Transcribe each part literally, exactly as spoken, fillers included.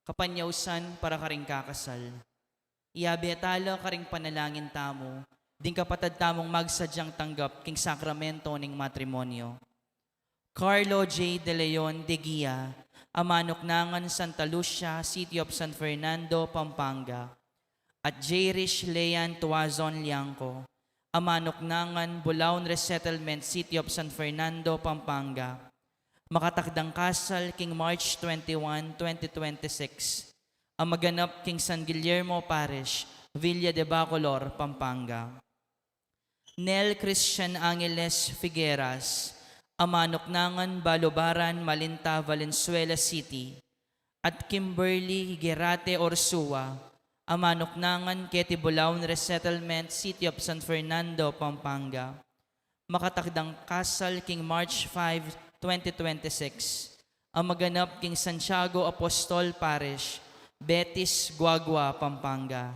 Kapanyausan para karing kakasal. Iyabe tala karing panalangin tamu ding kapatad tamung magsadyang tanggap king sakramento ning matrimonyo. Carlo J. De Leon de Guia, a manuknangan Santa Lucia, City of San Fernando, Pampanga, at J. Rich Lean Tuazon Liangco, a manuknangan Bulaon Resettlement, City of San Fernando, Pampanga, makatakdang kasal king March twenty-one, twenty twenty-six, a maganap king San Guillermo Parish, Villa de Bacolor, Pampanga. Nel Christian Angeles Figueras, a manuknangan Balubaran, Malinta, Valenzuela City, at Kimberly Gerate Orsua, a manuknangan Keti Bulaon Resettlement, City of San Fernando, Pampanga, makatakdang kasal king March five, twenty twenty-six, a maganap king Santiago Apostol Parish, Betis, Guagua, Pampanga.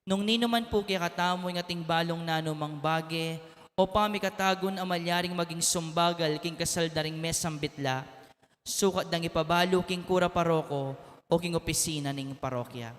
Nung ninuman pu kekatamu ing ating balung nanumang bage o pamikatagun a malyaring maging sumbagal king kasal da ring mesang bitla, sukat dang ipabalu king kura paroko o king opisina ning parokya.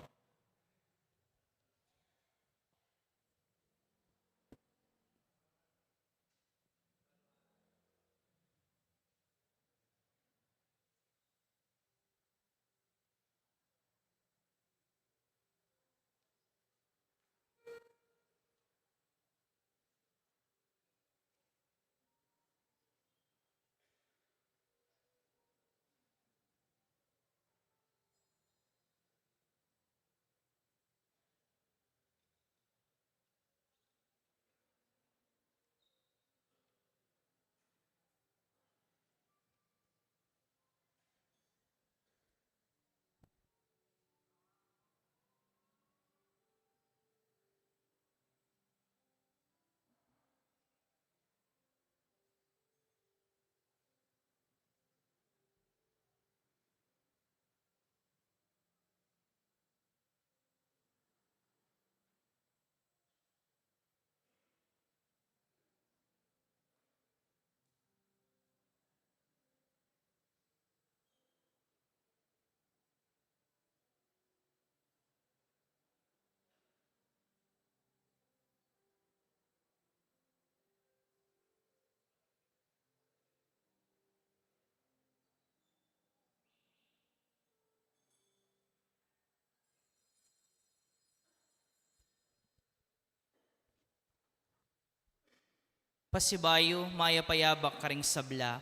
Pasibayu, mayap a yabak karing sabla.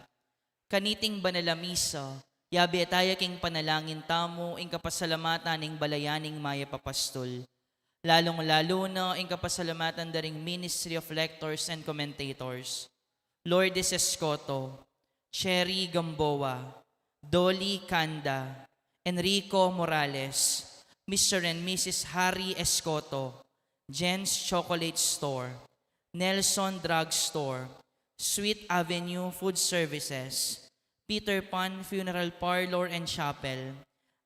Kaniting banal a misa, yabe taya king panalangin tamu ing kapasalamatan ning balayan ning mayap a pastul, lalung-lalu na ing kapasalamatan da ring Ministry of Lectors and Commentators, Lourdes Escoto, Cherry Gamboa, Dolly Canda, Enrico Morales, Mister and Missus Harry Escoto, Jen's Chocolate Store, Nelson Drug Store, Sweet Avenue Food Services, Peter Pan Funeral Parlor and Chapel,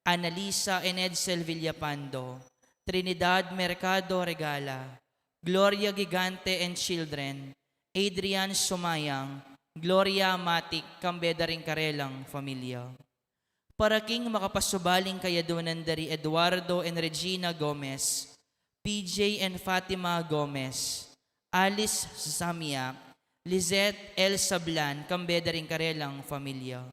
Annalisa and Edsel Villapando, Trinidad Mercado Regala, Gloria Gigante and Children, Adrian Sumayang, Gloria Matic, kambe da ring karelang familia. Para king makapasubaling kayaduanan da ri Eduardo and Regina Gomez, P J and Fatima Gomez, Alice Samia, Lizette L. Sablan, kambe da ring karelang familia.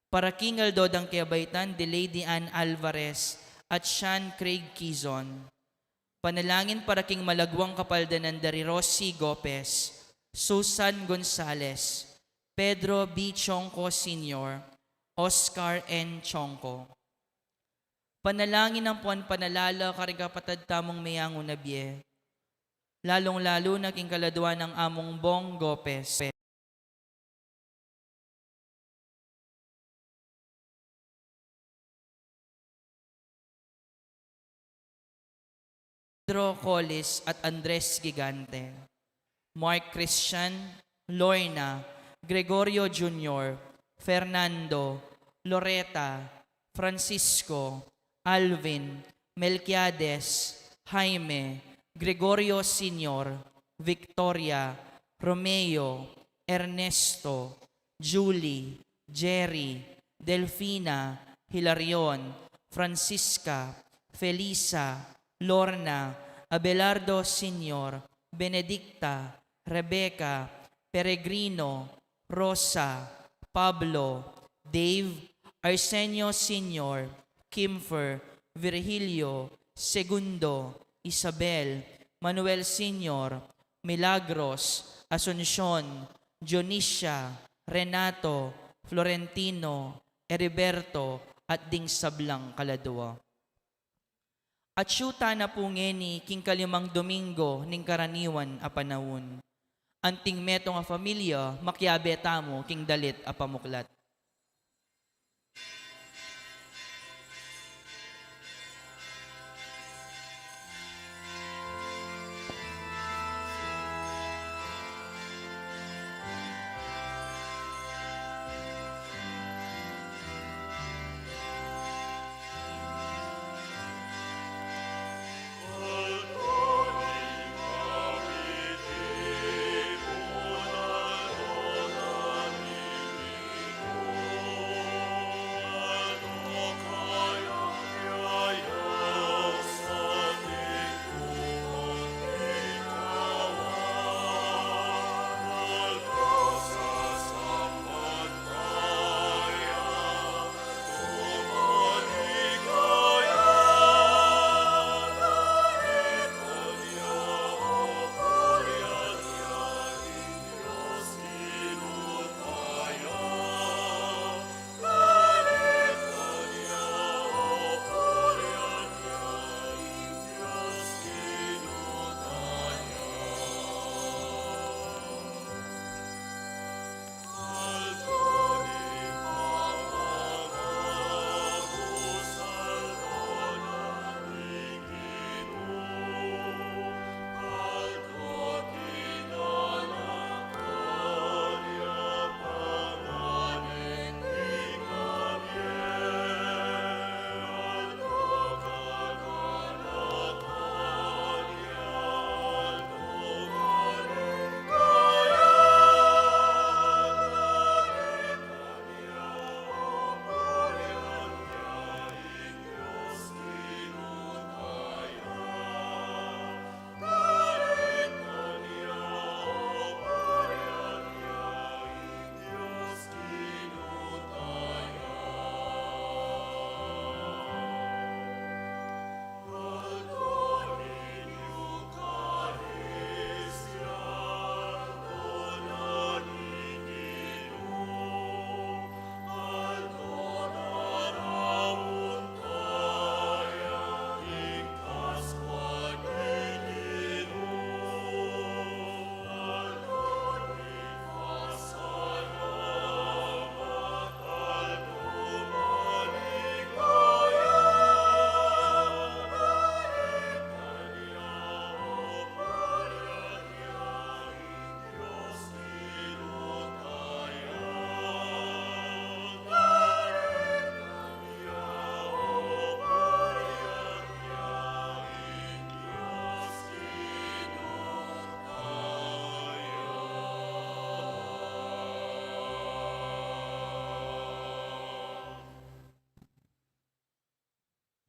Para king aldo dang kebaitan di Lady Ann Alvarez at Sean Craig Quizon. Panalangin para king malagwang kapaldanan da ri Rosie Gopez, Susan Gonzalez, Pedro B. Chongco Senior, Oscar N. Chongco. Panalangin ampon panalala karing kapatad tamung meyangu na bie, lalung-lalu na king kaladua nang Among Bong Gopez, Pedro Collis at Andres Gigante, Mark Christian, Lorna, Gregorio Junior, Fernando, Loreta, Francisco, Alvin, Melquiades, Jaime, Gregorio Senior, Victoria, Romeo, Ernesto, Julie, Jerry, Delfina, Hilarion, Francisca, Felisa, Lorna, Abelardo Senior, Benedicta, Rebecca, Peregrino, Rosa, Pablo, Dave, Arsenio Senior, Kimfer, Virgilio, Segundo, Isabel, Manuel Senior, Milagros, Asuncion, Dionisia, Renato, Florentino, Heriberto, at ding sablang kaladua. At syuta na pu ngeni king kalimang Domingo ning karaniwan a panaun. Anting metung a familia, makiabe tamu king dalit a pamuklat.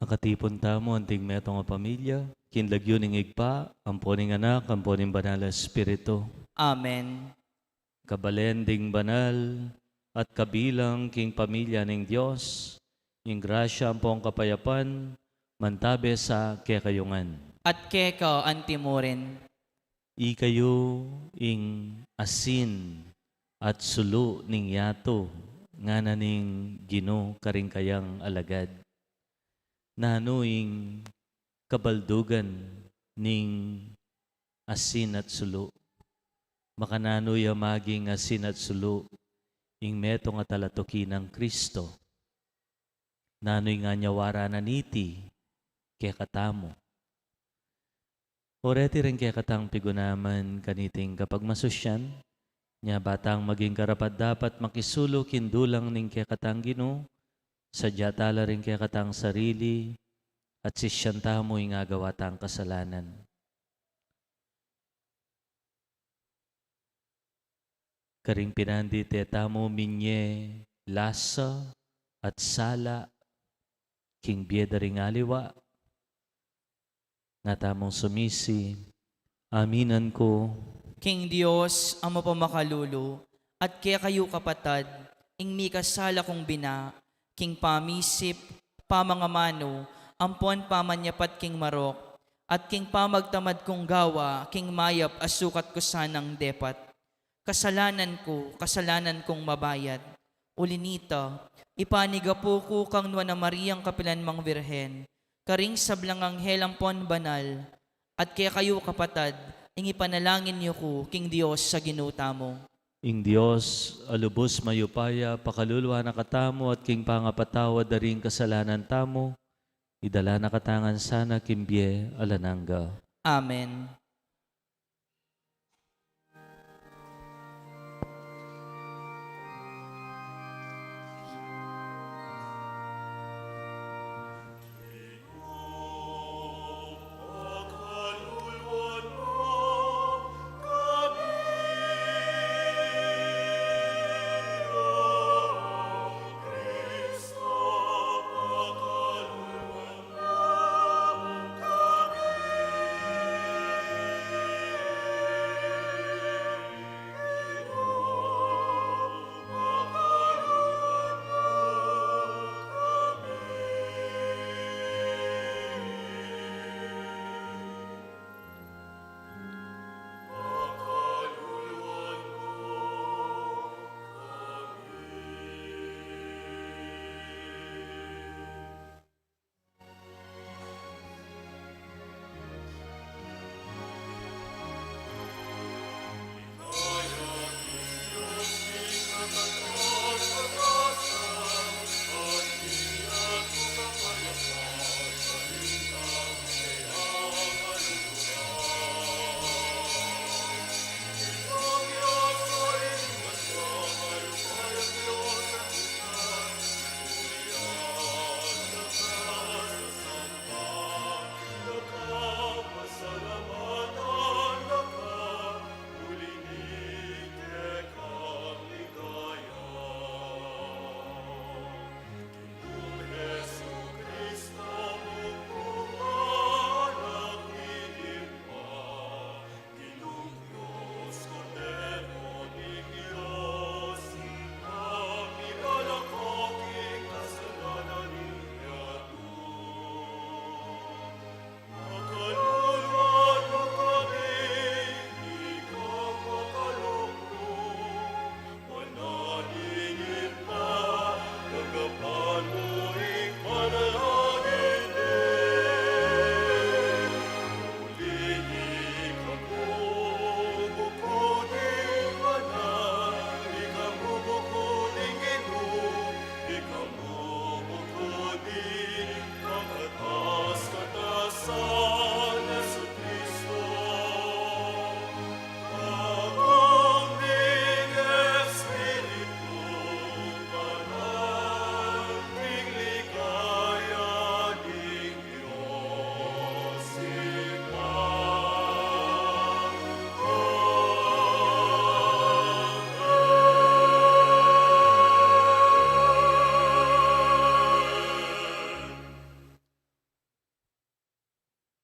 Makatipun tamu anting metung a pamilya, king lagyu ning Ibpa, ampo ning Anak, ampo ning Banal a Espiritu. Amen. Kabalen ding banal at kabilang king pamilya ning Dios, ing grasya ampong kapayapan, mantabe sa kekayu ngan. At keka antimurin. Ikayu ing asin at sulu ning yatu, ngana ning Ginu karing kayang alagad. Nanu ing kabaldugan ning asin at sulu? Makananu ya maging asin at sulu ing metung a talatuki nang Kristo? Nanu ing anyawara na niti kekatamu? O reti ring kekatang pigunaman kaniting kapagmasusyan, nya ba tang maging karapat-dapat makisulu king dulang ning kekatang Ginu, sadya ta la ring kekatang sarili, at sisyan tamu ing agawa tang kasalanan. Karing pinandit e tamu minye lasa at sala, king bie da ring aliwa. Nga tamung sumisi, aminan ku. King Dios a mapamakalulu, at kekayu kapatad, ing mikasala kung bina, king pamisip, pamangamanu, ampon pamanyapat king marok, at king pamagtamad kung gawa, king mayap a sukat ku sanang depat. Kasalanan ku, kasalanan kung mabayad. Uli nita, ipanigapu ku kang Nuan a Mariang kapilan mang Birhen, karing sablang anghel ampon banal, at kekayu kapatad, ing ipanalangin yu ku king Dios a Ginu tamu. Ing Dios a lubus mayupaya, pakalulu na katamu at king pangapatawad da ring kasalanan tamu, idala na katamu ngan sana king bie alang angga. Amen.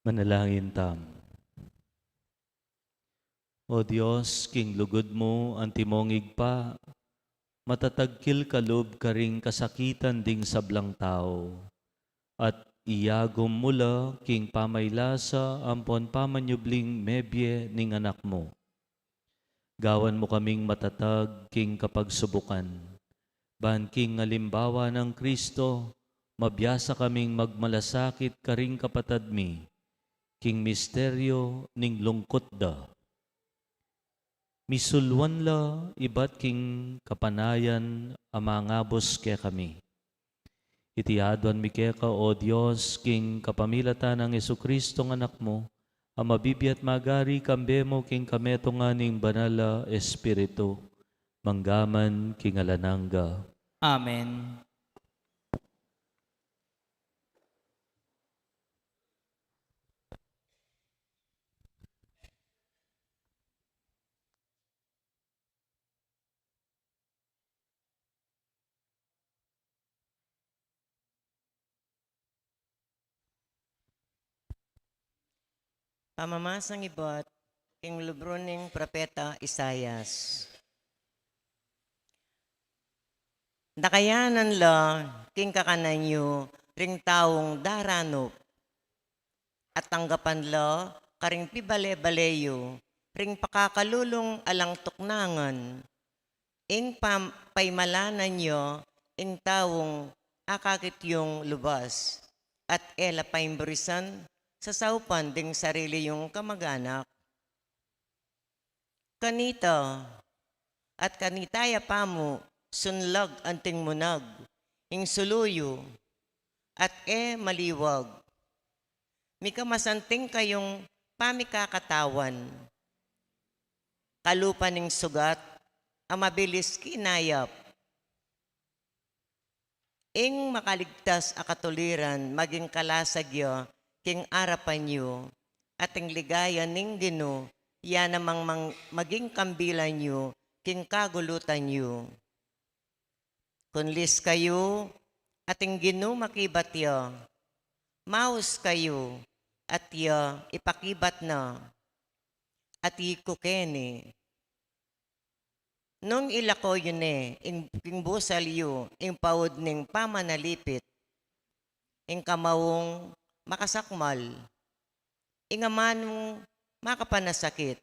Manalangin tamu. O Dios, king lugud mu, antimong Ibpa, matatagkil ka lub karing kasakitan ding sablang tau, at iyagum mu la king pamailasa ampon pamanyubling mebie ning Anak mu. Gawan mu kaming matatag king kapagsubukan, ban king alimbawa nang Kristo, mabiasa kaming magmalasakit karing kapatad mi, king misteryo ning lungkut da. Misulwan la ibat king kapanayan a mangabus kekami. Iti aduan mi keka, O Dios, king kapamilatan nang Jesucristo a Anak mu, a mabibie at magari kambe mu king kametungan ning Banal a Espiritu, mangga man king alang angga. Amen. Pamamasang ibat king libru ning propeta Isaias. Dakayanan la king kakanan yu ring taung daranup, at tanggapan la karing pibale-bale yu ring pakakalulung alang tuknangan. Ing pam-, paimalanan ya ing taung akakit yung lubas, at e la paimburisan sa saupan ding sarili yung kamag-anak. Kanita, at kanita ya pamu sunlag anting munag ing sulu yu, at e maliwag. Mikamasanting kayung pamikakatawan. Kalupa ning sugat a mabilis kinayap. Ing makaligtas a katuliran maging kalasag ya king arapan yu, at ing ligaya ning Ginu ya namang mang-, maging kambilan yu king kagulutan yu. Kunlis kayu, at ing Ginu makibat ya. Maus kayu, at ya ipakibat na, at iku keni. Nung ilako yu ne ing, ing busal yu ing paud ning pamanalipit, ing kamaung makasakmal, ing amanung makapanasakit.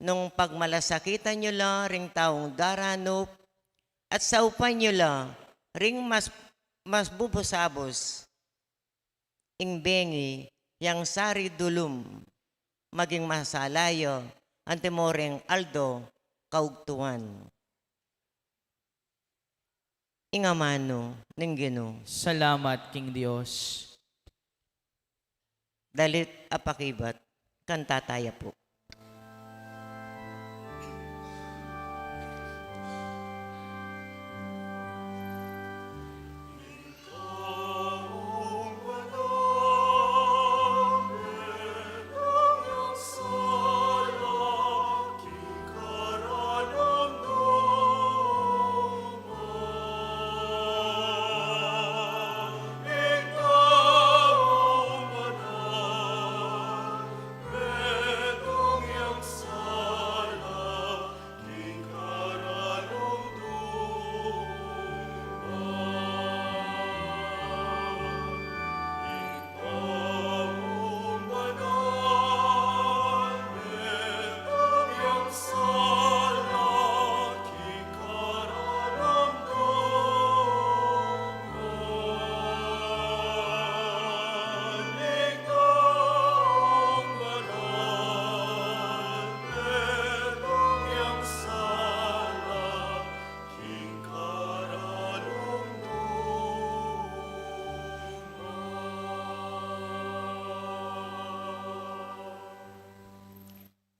Nung pagmalasakitan yu la ring taung daranup, at saupan yu la ring mas, mas bubusabus, ing bengi yang sari dulum, maging masala ya antimo ring aldo kaugtuan. Ing amanu ning Ginu. Salamat king Dios. Dalit a pakibat, kanta taya pu.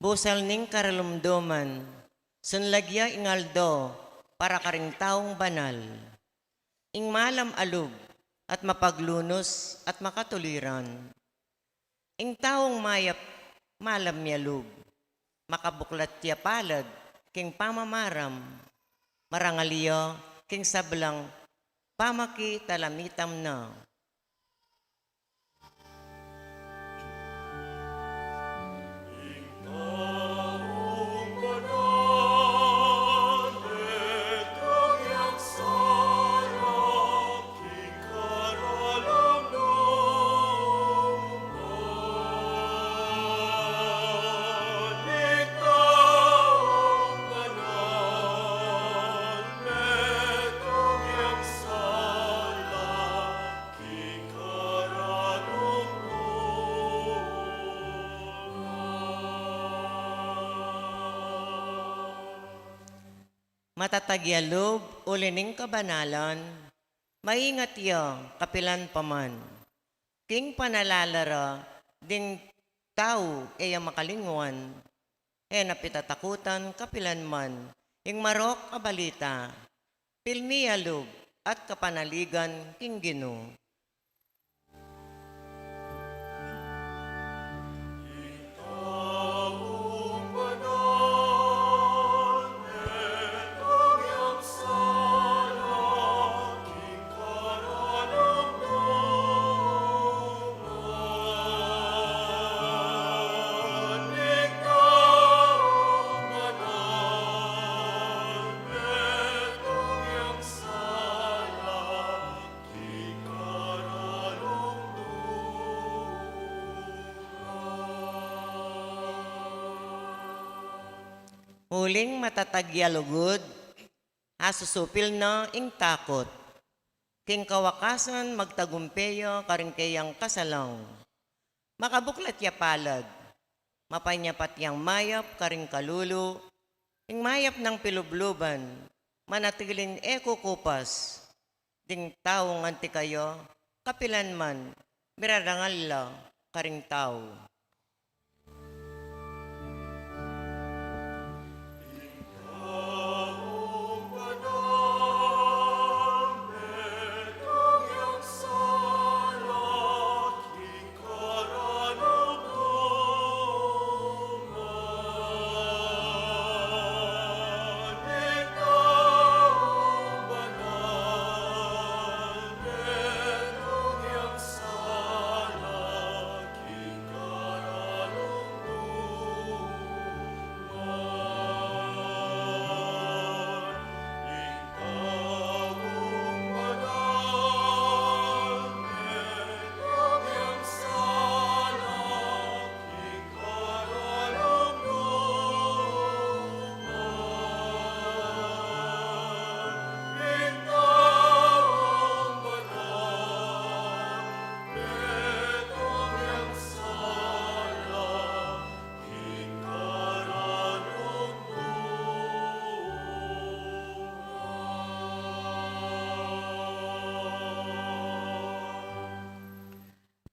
Busal ning karalumduman, sunlag ya ing aldo para karing taung banal. Ing malam a lub at mapaglunus at makatuliran. Ing taung mayap malam ya lub, makabuklat ya palad king pamamaram, marangal ya king sablang pamakitalamitam na. Matatag ya lub uli ning kabanalan, maingat ya kapilan pa man. King panalala ra ding tau e ya makalingwan, e na pitatakutan kapilan man ing marok a balita, pilmi ya lub at kapanaligan king Ginu. Uling matatag ya lugud, asusupil na ing takut. King kawakasan, magtagumpe ya karing keyang kasalang. Makabuklat ya palad, mapanyapat yang mayap karing kalulu, ing mayap nang pilubluban, manatiling e kukupas, ding taung anti kaya, kapilan man, mirarangal la karing tau.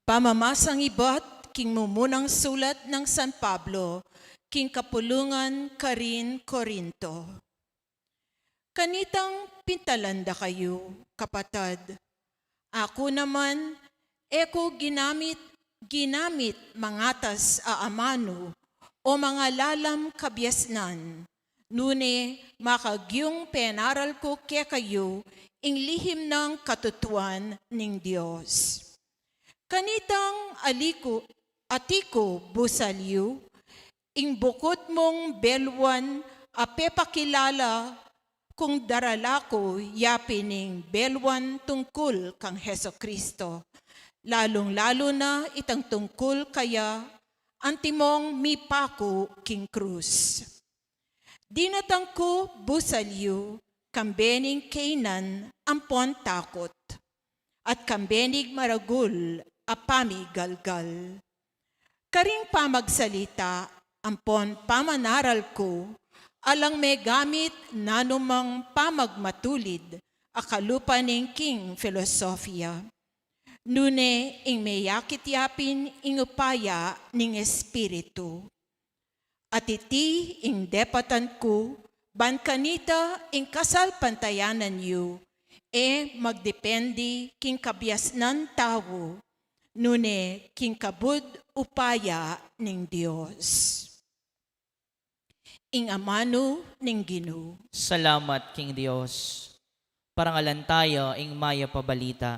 Pamamasang ibat king mumunang sulat nang San Pablo king kapulungan karin Corinto. Kanitang pintalan da kayu, kapatad. Aku naman, e ku ginamit, ginamit mangatas a amanu o mangalalam kabiasnan, nune makagyung penaral ku kekayu ing lihim nang katutuan ning Dios. Kanitang ali ku, ati ku, busal yu, ing bukut mung beluan a pepakilala kung darala ku ya pin ing beluan tungkul kang Jesucristo, lalung-lalu na itang tungkul kaya antimong mipaku king krus. Dinatang ku, busal yu, kambe ning kaynan ampon takut, at kambe ning maragul a pamigalgal. Karing pamagsalita ampon pamanaral ku, alang megamit nanumang pamagmatulid a kalupa ning king filosofia. Nune ing meyakit ya pin ing upaya ning Espiritu. At iti ing depatan ku, ban kanita ing kasalpantayanan yu e magdepende king kabiasnan tau, nune king kabud upaya ning Dios. Ing amanu ning Ginu. Salamat king Dios. Parangalan taya ing mayap a balita.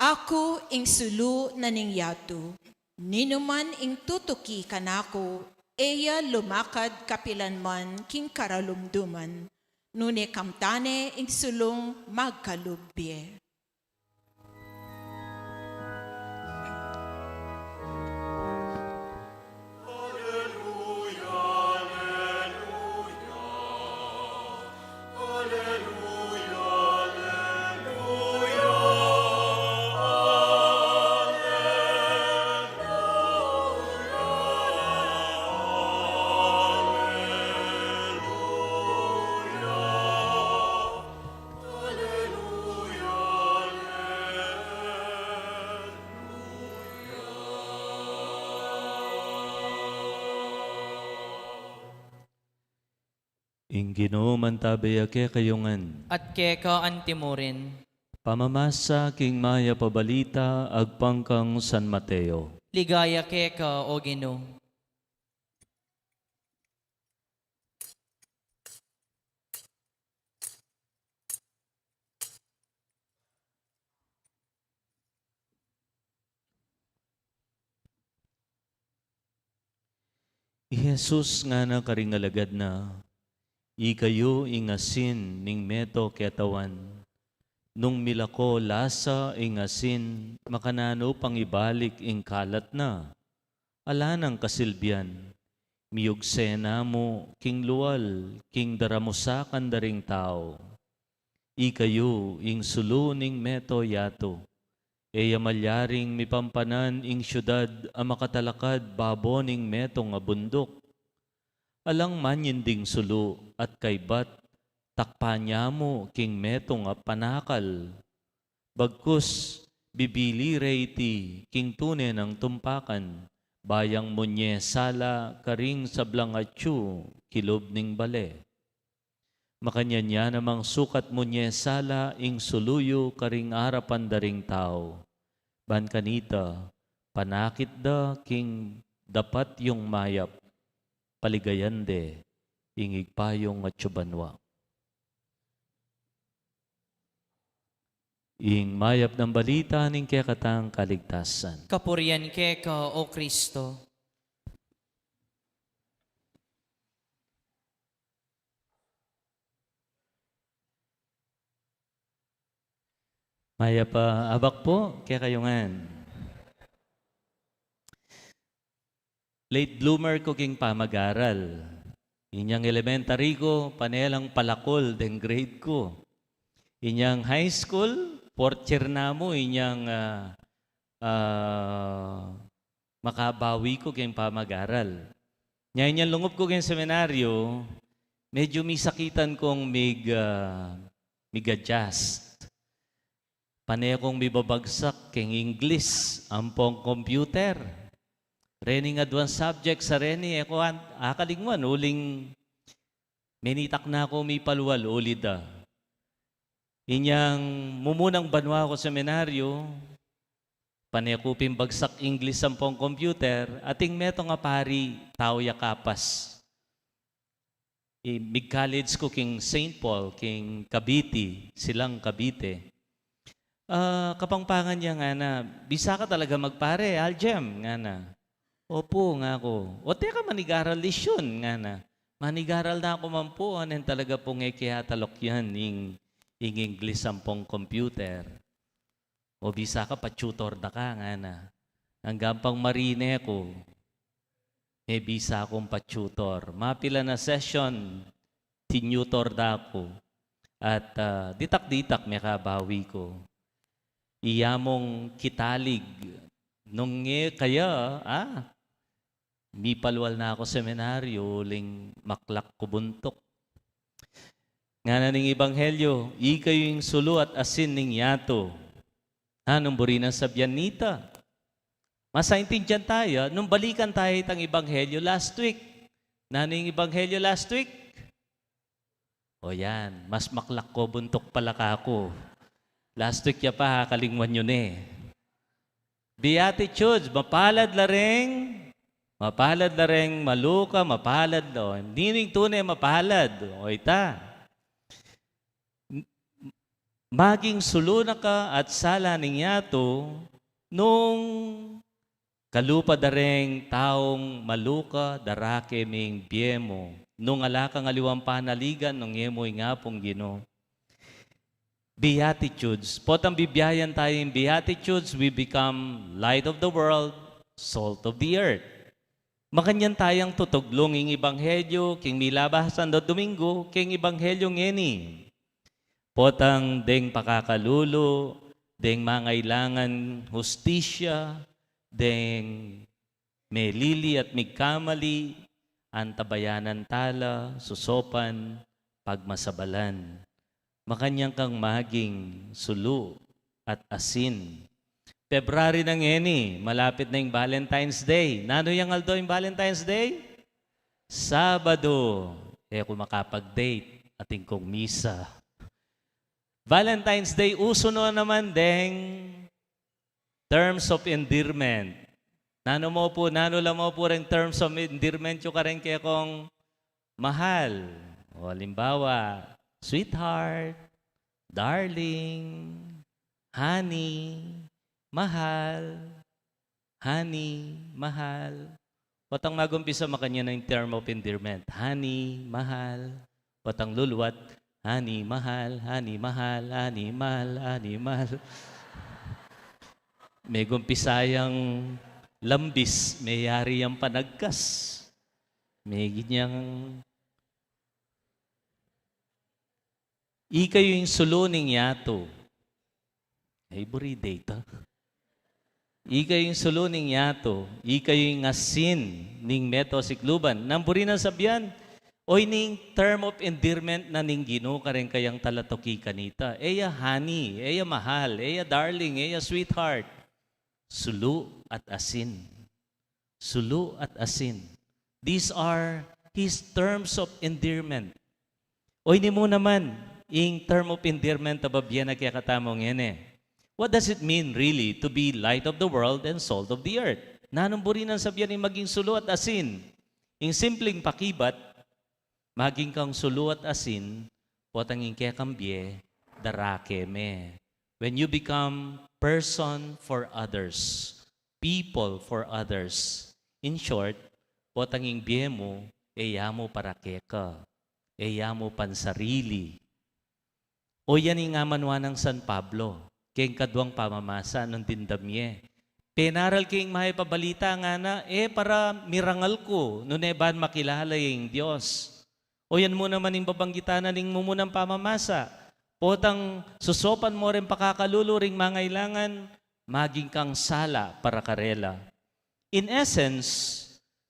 Aku ing sulu na ning yatu. Ninuman ing tutuki kanaku, e ya lumakad kapilan man king karalumduman, nune kamtan ne ing sulung magkalub bie. Ing Ginu mantabe ya kekayu ngan. At keka antimurin. Pamamasa king Mayap a Balita agpang kang San Mateo. Ligaya keka, O Ginu. I Jesus ngana karing alagad na, "Ikayu ing asin ning meto ketawan. Nung milako lasa ing asin, makananu pang ibalik ing kalat na? Ala nang kasilbian. Miyugse na mu king lual, king daramusakan da ring tau. Ikayu ing sulu ning meto yatu. E ya malyaring mipampanan ing siudad a makatalakad babo ning metung a bunduk. Alang manyin ding sulu at kaybat, takpan ya mu king metung a panakal. Bagkus, bibili re iti king tune nang tumpakan, ba yang munye sala karing sablang atyu kilub ning bale. Makanyan ya namang sukat munye sala ing sulu yu karing arapan da ring tau. Ban kanita, panakit da king dapat yung mayap, paligayan de ing Ibpa yung atyu banua." Ing mayap nang balita ning kekatang kaligtasan. Kapurian keka, O Kristo. Mayap a abak pu kekayu ngan. Late bloomer ku king pamag-aral. Inyang elementary ku, pane lang palakul deng grade ku. Inyang high school, fourth year na mu, inyang, ah, ah, makabawi ku king pamag-aral. Nya inyang lungub ku king seminaryo, medyo misakitan kung mig-, ah, mig-adjust. Pane kung mibabagsak king English ampong computer. Rening advance subject sa reni, e ku an-, akalingwan, uling menitak na ku mipalwal, ulid da. Inyang mumunang banua ku seminaryo, pane ku pin bagsak English ampong computer, ating metung a pari, tau ya kapas. I, mig-college ku king Saint Paul, king Cavite, Silang Cavite. "Ah, Kapampangan ya," ngana, "bisa ka talaga magpare, Aljem," ngana. "Opu," ngaku. "O teka, manigaral isyun," ngana. "Manigaral na ku man pu, anen talaga pung e ke ataluk yan, ing, ing English ampong computer. O bisa ka, pa-tutor da ka," ngana. Anggang pang marine ku, e bisa kung pa-tutor. Mapilan a session, tinutor da ku. At, ah, ditak-ditak mekabawi ku. Iya mung kitalig. Nung e kaya, ah, mipalwal na ku seminaryo, uling maklak ku buntuk. Ngana ning ebanghelyo, "Ikayu ing sulu at asin ning yatu." Nanung buri nang sabian nita? Masaintindian taya, nung balikan taya itang ebanghelyo last week. Nanu ing ebanghelyo last week? O yan, mas maklak ku buntuk pala kaku. Last week ya pa, kalingwan yu ne. Beatitudes, mapalad la reng, mapalad la reng maluka, mapalad la. O, ninu ing tune mapalad? O, ita. Maging sulu na ka at sala ning yatu, nung kalupa da reng taung maluka, darake ming bie mu. Nung ala kang aliwang panaligan, nung e mu ing Apung Ginu. Beatitudes. Potang bibiayan taya ing Beatitudes, we become light of the world, salt of the earth. Makanyan tayang tutuglung ing ebanghelyo, king milabasan da Domingo, king ebanghelyo ngeni. Potang deng pakakalulu, deng mangailangan hustisya, deng melili at migkamali, antabayanan tala, susopan, pagmasabalan. Makanyan kang maging sulu at asin. February na ngeni, malapit na ing Valentine's Day. Nanu yang aldo ing Valentine's Day? Sabado. E ku makapag-date, atin kung misa. Valentine's Day, uso no naman deng terms of endearment. Nanu mu pu, nanu la mu pu reng terms of endearment yu kareng kekong mahal? O, halimbawa, sweetheart, darling, honey, mahal, honey, mahal. Potang magumpisa makanyan ing term of endearment. Honey, mahal. Potang luluat, honey, mahal, honey, mahal, honey, mahal, honey, mahal. Megumpisa yang lambis, meyari yang panagkas. Meginyang ika yu ing sulu ning yatu. Ay, buri data. Ika yu ing sulu ning yatu, ika yu ing asin ning meto sikluban. Nanu buri nang sabian, o ini ing term of endearment na ning Ginu kareng kayang talatuki kanita. E ya honey, e ya mahal, e ya darling, e ya sweetheart. Sulu at asin. Sulu at asin. These are his terms of endearment. O ini mu naman, ing term of endearment a bibie na kekatamu ngeni. What does it mean really to be light of the world and salt of the earth? Nanung buri nang sabian ing maging sulu at asin? Ing simpleng pakibat, maging kang sulu at asin, potang ing kekang bie, darake me. When you become person for others, people for others. In short, potang ing bie mu, e ya mu para keka, e ya mu pansarili. O yan ing amanuan nang San Pablo, keng kaduang pamamasa nung dimdam ye. Penaral ke ing mayap a balita ngana, e para mirangal ku, nune ban makilala ye ing Dios. O yan mu naman ing babanggitan na ning mumunang pamamasa. Potang susopan mo ring pakakalulu ring mangailangan, maging kang sala para karela. In essence,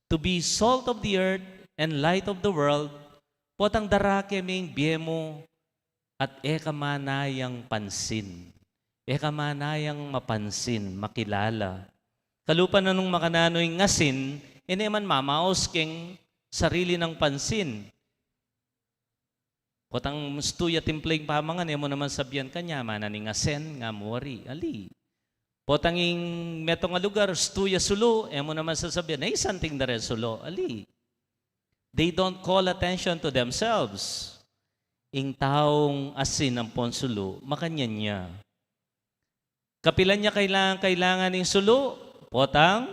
to be salt of the earth and light of the world, potang darake me ing bie mu at e ka manayang pansin. E ka manayang mapansin, makilala. Kalupa na nung makananu ing asin, e ne man mamaus keng sarili nang pansin. Potang stu ya timpla ing pamangan, e mu naman sabian kanyan, "Mana ning asin," nga mu wari. Ali. Potang ing metung a lugar, stu ya sulu, e mu naman sasabian, "Ay, santing da reng sulu." Ali. They don't call attention to themselves. Ing taung asin ampong sulu, makanyan ya. Kapilan ya kailangan, kailangan ing sulu, potang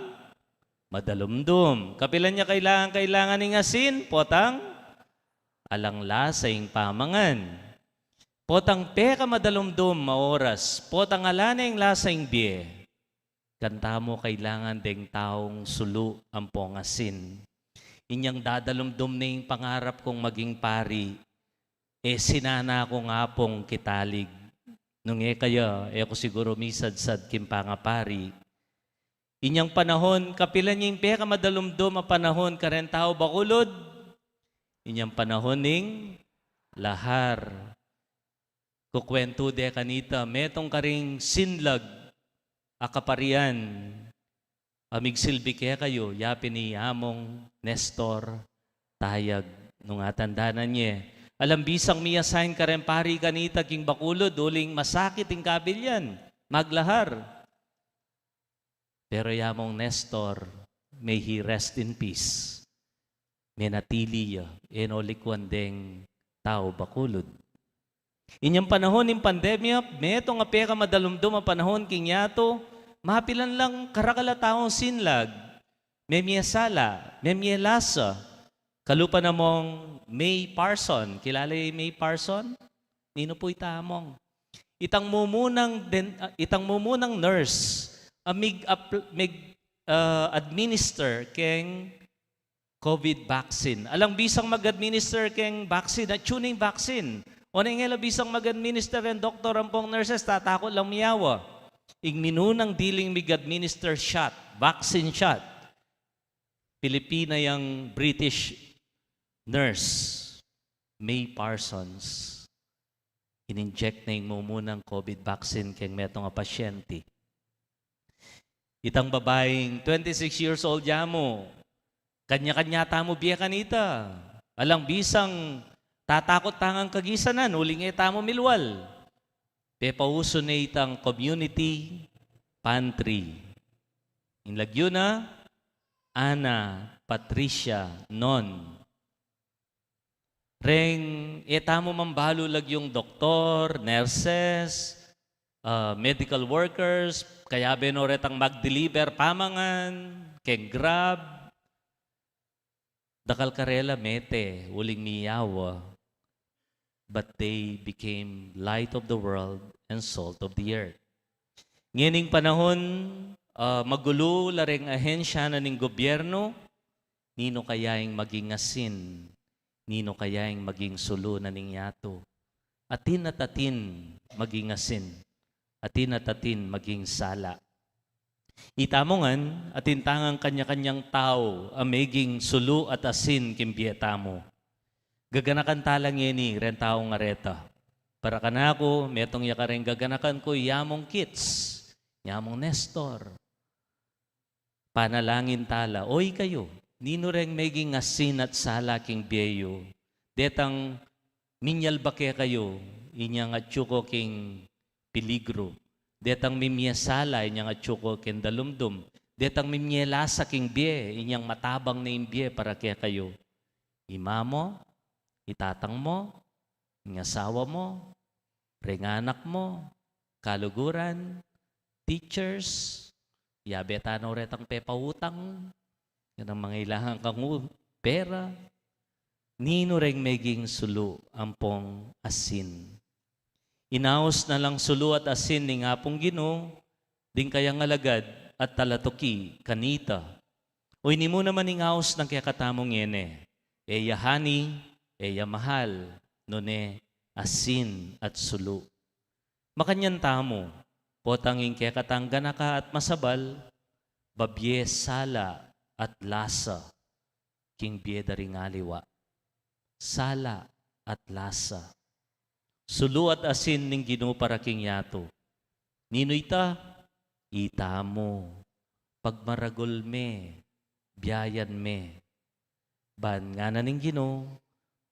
madalumdum. Kapilan ya kailangan, kailangan ing asin, potang alang lasa ing pamangan. Potang pekamadalumdum a oras, potang ala ne ing lasa ing bie. Kanita mu kailangan deng taung sulu ampong asin. Inyang dadalumdum ne ing pangarap kung maging pari, e sinana ku nga pung kitalig. Nung e kaya, e ku siguru misadsad king pangapari. Inyang panahon, kapilan ya ing pekamadalumdum a panahon kareng tau Bacolod? Inyang panahon ning lahar. Kukuwentu de kanita, metung karing sinlag a kaparian a migsilbi kekayu, yapin i Among Nestor Tayag, nung atandanan ye. Alang bisang mi-assign kareng pari kanita king Bacolod, uling masakit ing kabilyan, maglahar. Pero i Among Nestor, may he rest in peace. Menatili ya, e no likuan deng tau Bacolod. Inyang panahon ning pandemya, metung a pekamadalumdum a panahon king yatu, mapilan lang karakal a taung sinlag, memie sala, memie lasa. Kalupa namung May Parson. Kilala ye i May Parson? Ninu pu ita, Among? Itang mumunang den-, ah, itang mumunang nurse a mig-, apl-, mig-, ah, administer keng COVID vaccine. Alang bisang mag-administer keng vaccine, atyu ning vaccine. O nung e la bisang mag-administer ing doktor ampong nurses, tatakut lang miyawa. Ing minunang diling mig-administer shot, vaccine shot, Pilipina yang British nurse, May Parsons. In-inject na ing mumunang COVID vaccine keng metung a pasyente. Itang babaing twenty-six years old ya mu, kanya-kanya tamu bie kanita. Alang bisang tatakut tang kagisanan, uling e tamu milwal. Pepausu ne itang community pantry. Ing lagyu na, Ana Patricia Non. Reng e tamu mambalu lagyung doktor, nurses, ah, medical workers, kayabe no retang mag-deliver pamangan keng Grab. Dakal karela mete uling miyawa, but they became light of the world and salt of the earth. Ngening panahun, ah, magulu la reng ahensya na ning gobyernu, ninu kaya ing maging asin, ninu kaya ing maging sulu na ning yatu. Atin at atin maging asin, atin at atin maging sala. Itamu ngan, atin tangang kanya-kanyang tau a meging sulu at asin king bie tamu. Gaganakan tala ngeni reng taung areta. Para kanaku, metung ya kareng gaganakan ku, ya mung Kits, ya mung Nestor. Panalangin tala, o ikayu, ninu reng meging asin at sala king bie yu? Detang minyalba kekayu, inyang atyu ko king peligru. Detang mimie sala, inyang atyu ko king dalumdum. Detang mimie lasa king bie, inyang matabang ne ing bie para kekayu. Ima mu, i tatang mu, ing asawa mu, reng anak mu, kaluguran, teachers, yabe tana retang pepautang, yan ang mangailangan kang u-, pera. Ninu reng meging sulu ampong asin? Inaus na lang sulu at asin ning Apung Ginu ding kayang alagad at talatuki kanita. Oyni mu naman ing aus nang kekatamung ngeni, e ya hani, e ya mahal, nune asin at sulu. Makanyan tamu, potang ing kekatang ganaka at masabal, babie sala at lasa king bie da ring aliwa. Sala at lasa. Sulu at asin ning Ginu para king yatu. Ninu ita? Itamu. Pagmaragul me, biayan me. Ban ngana ning Ginu,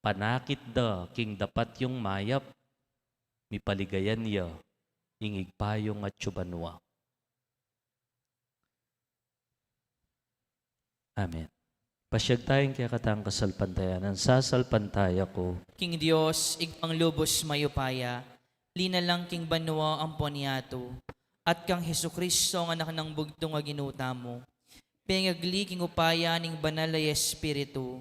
panakit da king dapat yung mayap, mipaligayan ya ing Ibpa yung atyu banua. Amen. Pasiag taya king kekatang kasalpantayanan. Sasalpantaya ku king Dios, Ibpang lubus mayupaya, linalang king banua ampon yatu, at kang Jesucristo, ang Anak nang bugtung a Ginu tamu, pengagli king upaya ning Banal a Espiritu,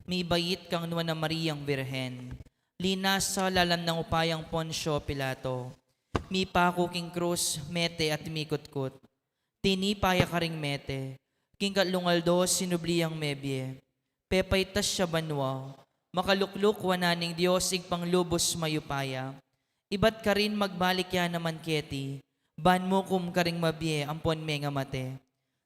mibait kang Nuan a Mariang Birhen, linasa lalam nang upayang Poncio Pilato, mipaku king krus, mete at mikutkut. Tinipa ya karing mete, king katlung aldo sinubli yang mebie. Pepaitas ya banua, makalukluk wanan ning Dios Ibpang lubus mayupaya. Ibat karin magbalik ya naman keti, ban mukum karing mabie ampon mengamate.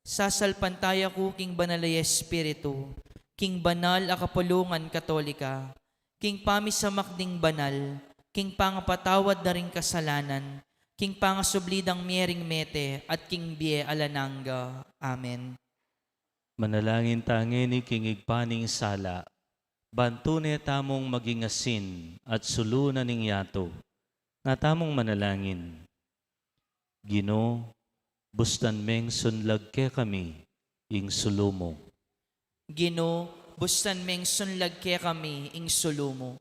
Sasalpantaya ku king Banal a Espiritu, king banal a kapulungan Katolika, king pamisamak ding banal, king pangapatawad da ring kasalanan, king pangasubli dang mie ring mete, at king bie alang angga. Amen. Manalangin ta ngeni king Ibpa ning sala, ban tune tamung maging asin at sulu na ning yatu. Nga tamung manalangin. Ginu, bustan meng sunlag kekami ing sulu mu. Ginu, bustan meng sunlag kekami ing sulu mu.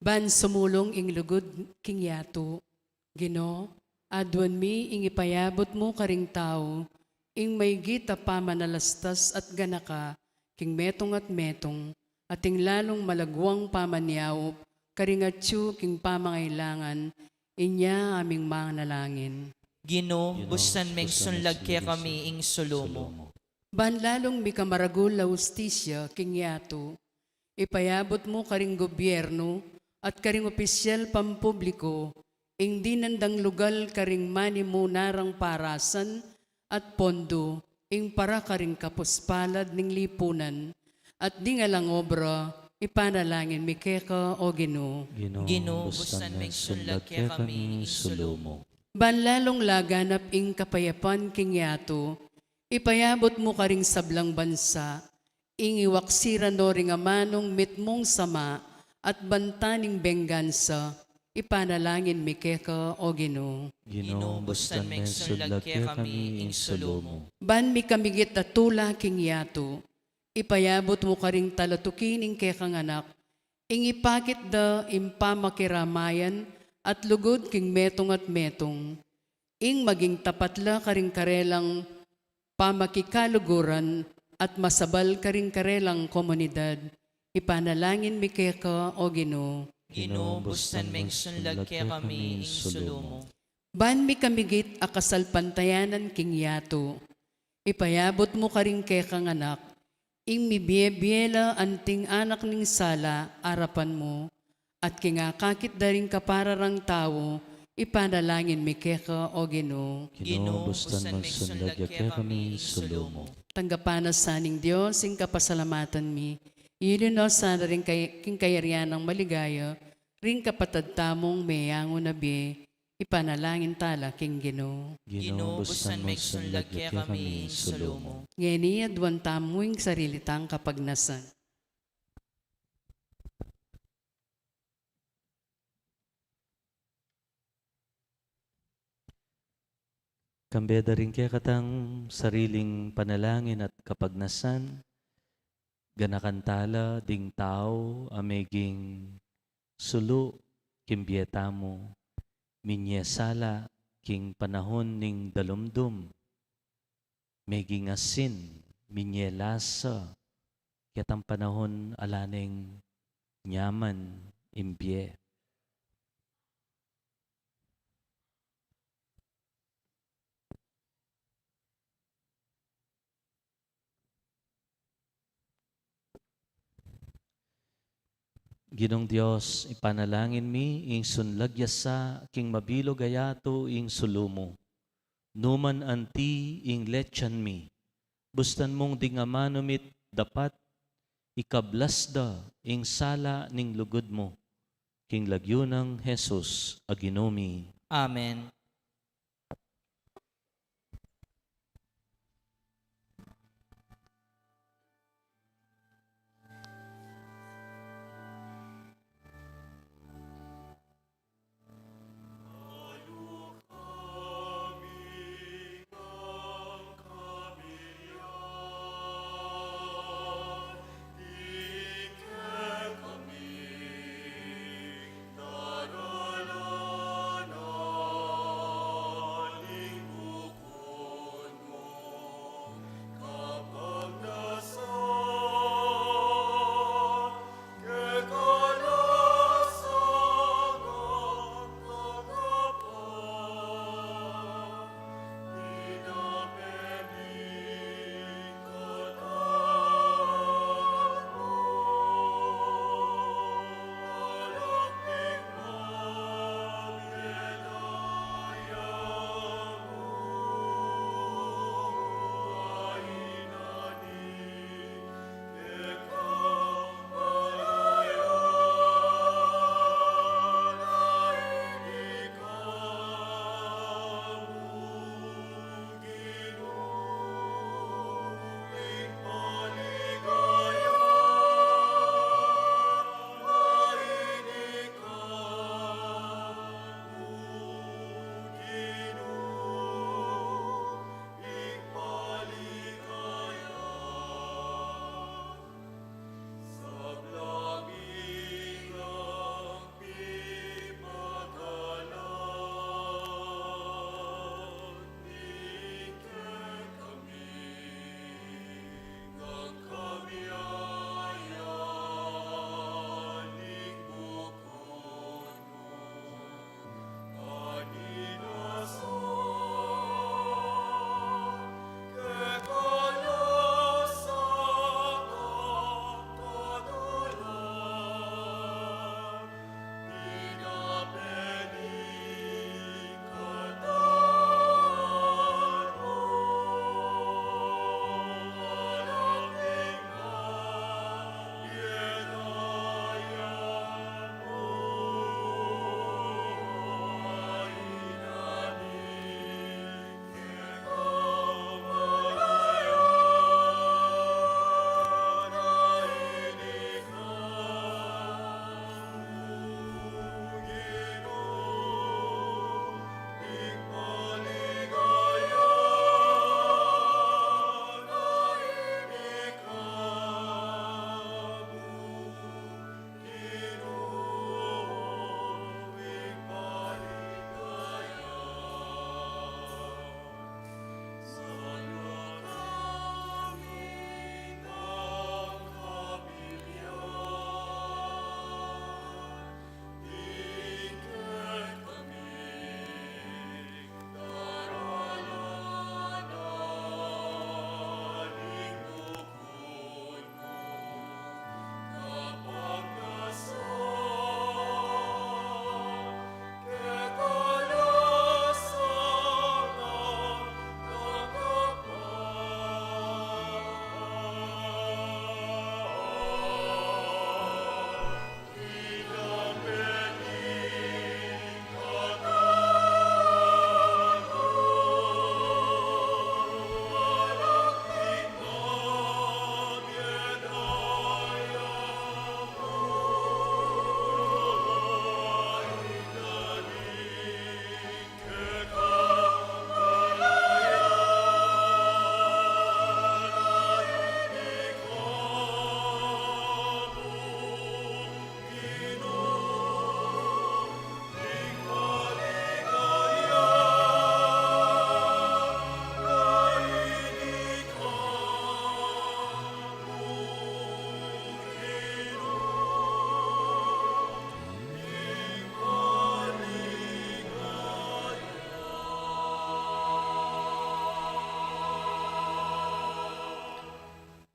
Ban sumulung ing lugud king yatu, Ginu, aduan mi ing ipayabut mu karing tau, ing maygit a pamanalastas at ganaka king metung at metung, at ing lalung malaguang pamanyaup karing atyu king pamangailangan. Inya aming manalangin. Ginu, bustan meng sunlag kekami ing sulu mu. Ban lalung mikamaragul a hustisya king yatu, ipayabut mu karing gobyernu at karing opisyal pampubliku ing dinan dang lugal karing manimuna rang parasan at pondu, ing para karing kapuspalad ning lipunan, at ding alang obra, ipanalangin mi keka, o Ginu. Ginu, bustan meng sunlag kekami ing sulu mu. Ban lalung laganap ing kapayapan king yatu, ipayabut mu karing sablang bansa, Ing iwaksi ra no ring amanung mitmung sama at banta ning benggansa, ipanalangin mi keka, O Ginu. Ginu, bustan meng sunlag kekami ing sulu mu. Ban mikamigit a tula king yatu, ipayabut mu karing talatuki ning kekang anak, ing ipakit da ing pamakiramayan at lugud king metung at metung, ing maging tapat la karing karelang pamakikaluguran at masabal karing karelang komunidad. Ipanalangin mi keka, O Ginu. Ginu, bustan meng sunlag kekami ing sulu mu. Ban mikamigit a kasalpantayanan king yatu, ipayabut mu karing kekang anak, ing mibie-bie la anting anak ning sala arapan mu, at king akakit da ring kapara rang tau, ipanalangin mi keka, O Ginu. Ginu, bustan meng sunlag ya kekami ing sulu mu. Tanggapan na sa ning Dios ing kapasalamatan mi, yuli no sana ring kay-, king kayarian nang maligaya, ring kapatad tamung meyangu na bie, ipanalangin tala king Ginu. Ginu, bustan meng sunlag ya kekami ing sulu mu. Ngeni, aduan tamu ing sarili tang kapagnasan. Kambe da ring kekatang sariling panalangin at kapagnasan, ganakan tala ding tau a meging sulu king bie tamu, minie sala king panahun ning dalumdum, meging asin, minie lasa, ketang panahun ala neng nyaman ing bie. Ginung Dios, ipanalangin mi ing sunlag ya sa king mabilug a yatu ing sulu mu. Numan anti ing letsan mi, bustan mung ding amanu mit dapat ikablas da ing sala ning lugud mu. King lagyu nang Jesus a Ginu mi. Amen.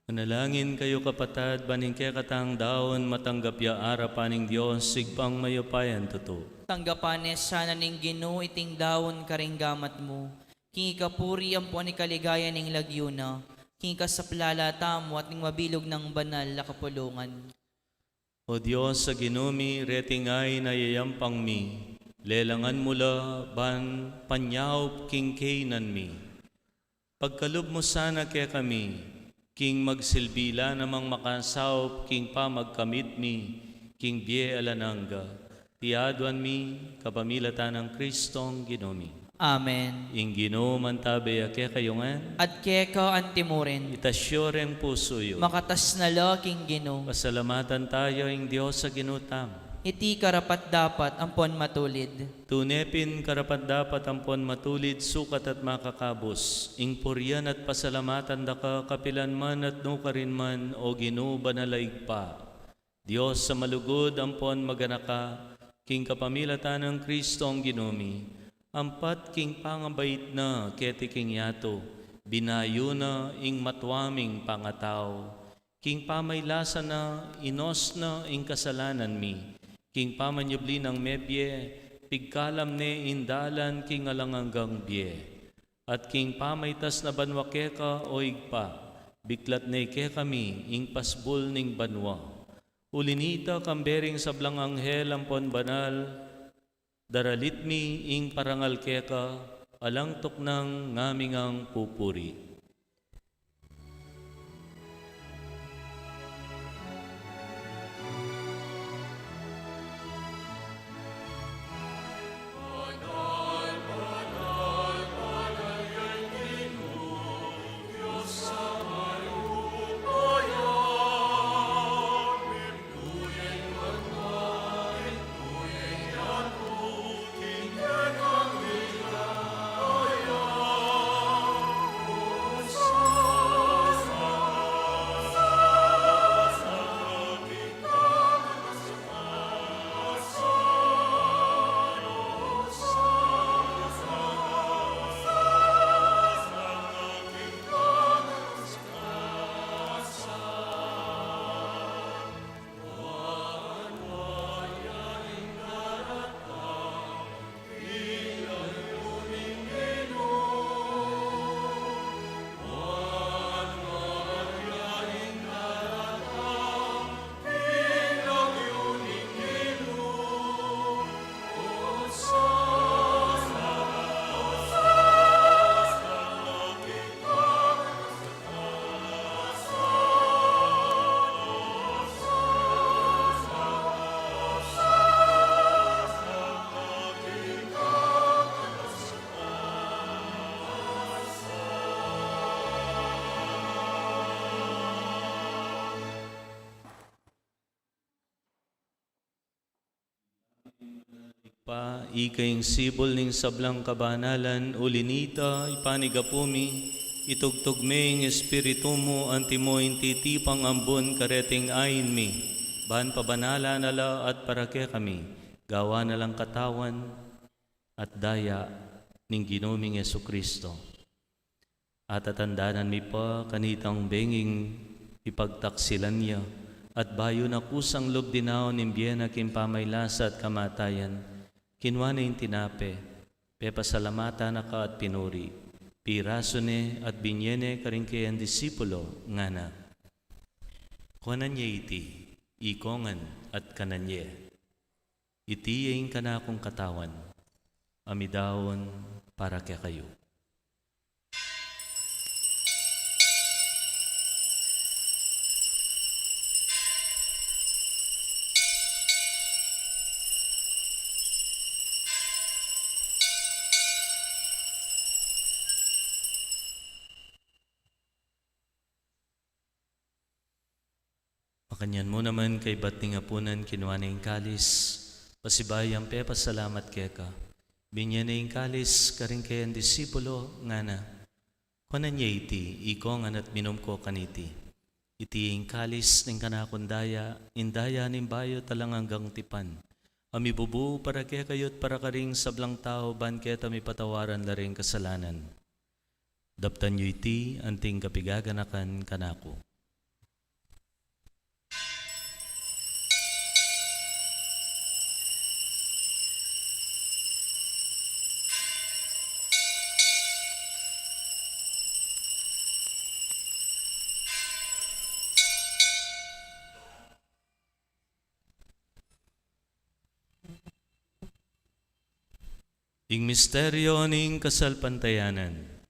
Manalangin kayu, kapatad, ban ing kekatang daun matanggap ya arapan ning Dios, Ibpang mayupayang tutu. Tanggapan ne sana ning Ginu iting daun karing gamat mu, king ikapuri ampon ikaligaya ning lagyu na, king ikasaplala tamu at ning mabilug nang banal a kapulungan. O Dios a Ginu mi, reting ain a yayampang mi, lelangan mu la ban panyaup king kaynan mi. Pagkalub mu sana kekami, king magsilbi la namang makasaup king pamagkamit mi king bie alang angga. Iti aduan mi kapamilatan nang Kristong Ginu mi. Amen. Ing Ginu mantabe ya kekayu ngan. At keka antimurin. Itas yu reng pusu yu. Makatas na la king Ginu. Pasalamatan tamu ing Dios a Ginu tamu. Iti karapat-dapat ampon matulid. Tune pin karapat-dapat ampon matulid, sukat at makakabus, ing purian at pasalamatan da ka kapilan man at nukarin man, o Ginu, banal a Ibpa, Dios a malugud ampon maganaka, king kapamilatan nang Kristong Ginu mi, ampat king pangabait na keti king yatu, binayu na ing matua ming pangatau. King pamaylasa na, inos na ing kasalanan mi, king pamanyubli nang mebie, pigkalam ne ing dalan king alang anggang bie. At king pamaitas na banua keka, o Ibpa, biklat ne kekami ing pasbul ning banua. Uli nita, kambe ring sablang anghel ampon banal, daralit mi ing parangal keka, alang tuknang ngaming pupuri. Ibpa, ika ing sibul ning sablang kabanalan, uli nita, ipanigapu mi, itugtug me ing Espiritu mu, antimo ing titipang ambun kareting ain mi, ban pabanalan na la at para kekami, gawan na lang katawan at daya ning Ginu ming Jesucristo. At tatandanan mi pa kanitang benging ipagtaksilan ya, at bayu na kusang lub dinaun ing bie na king pamaylasa at kamatayan, kinua ne ing tinape, pepasalamatan na ka at pinuri, pirasu ne at binye ne karing kayang disipulo, ngana: Kuanan ye iti, ikongan at kanan ye. Iti ya ing kanakung katawan, a midaun para kekayu. Makanyan mu naman kaybat ning apunan, kinua ne ing kalis, pasibayu yang pepasalamat keka, binye ne ing kalis karing kayang disipulo, ngana: Kuanan ye iti, ikongan at minum ko kaniti. Iti ing kalis ning kanakung daya, ing daya ning bayu at alang anggang tipan, a mibubu para kekayu at para karing sablang tau ban keta mipatawaran la ring kasalanan. Daptan yu iti anting kapigaganakan kanaku. Ing misteryo ning kasalpantayanan.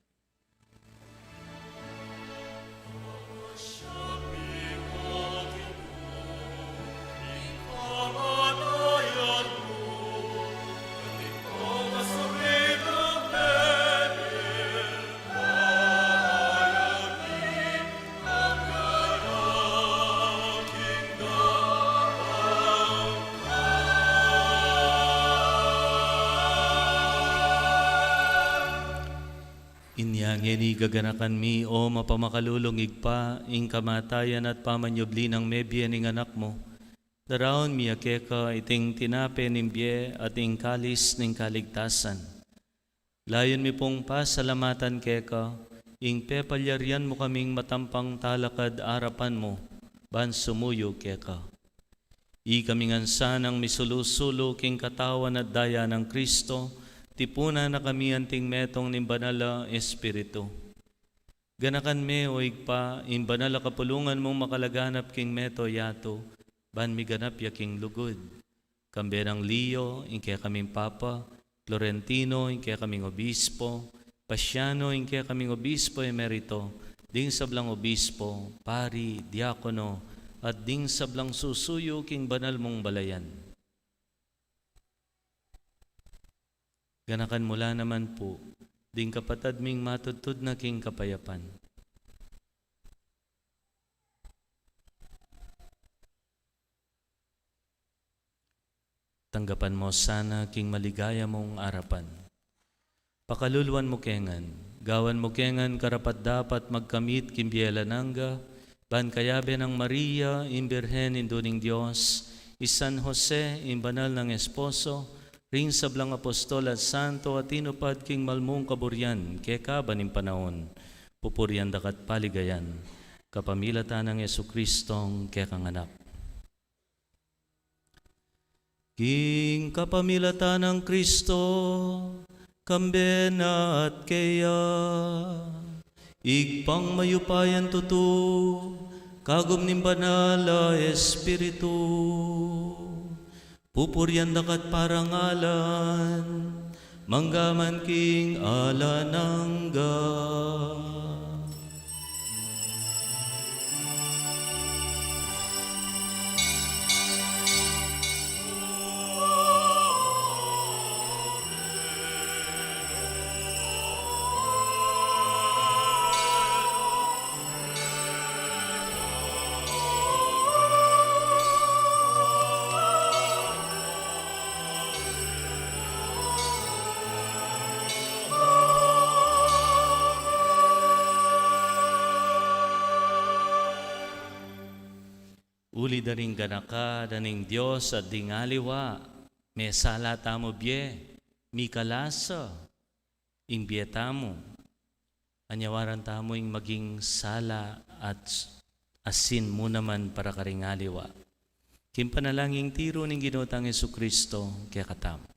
Inya ngeni gaganakan mi, o mapamakalulung Ibpa, ing kamatayan at pamanyubli nang mebie ning Anak mu. Daraun mi ya keka iting tinape ning bie at ing kalis ning kaligtasan. Layun mi pung pasalamatan keka ing pepalyarian mu kaming matampang talakad arapan mu ban sumuyu keka. Ikami ngan sanang misulu-sulu king katawan at daya nang Kristo, tipunan na kami anting metung ning Banal a Espiritu. Ganakan me, o Ibpa, ing banal a kapulungan mung makalaganap king mabilug a yatu, ban miganap ya king lugud. Kambe nang Leo, ing kekaming Papa, Florentino, ing kekaming Obispo, Pasiano, ing kekaming Obispo Emerito, ding sablang obispo, pari, diakono, at ding sablang susuyu king banal mung balayan. Ganakan mu la naman pu ding kapatad ming matudtud na king kapayapan. Tanggapan mu sana king maligaya mung arapan. Pakaluluan mu ke ngan, gawan mu ke ngan karapat-dapat magkamit king bie alang angga, ban kayabe nang Maria, ing Birhen Indu ning Dios, i San Jose, ing banal nang esposo, ring sablang apostol at santo a tinupad king malmung kaburian keka ban ing panaun, pupurian daka at paligayan, kapamilatan nang Jesucristong kekang Anak. King kapamilatan nang Kristo, kambe na at keya, Ibpang mayupayang tutu, kagum ning Banal a Espiritu, pupurian daka at parangalan, mangga man king alang angga. Uli da ring ganaka da ning Dios at ding aliwa, mesala tamu bie, mikalasa ing bie tamu. Anyawaran tamu ing maging sala at asin mu naman para karing aliwa. King panalangin tiru ning Ginu tang Jesucristo kekatamu.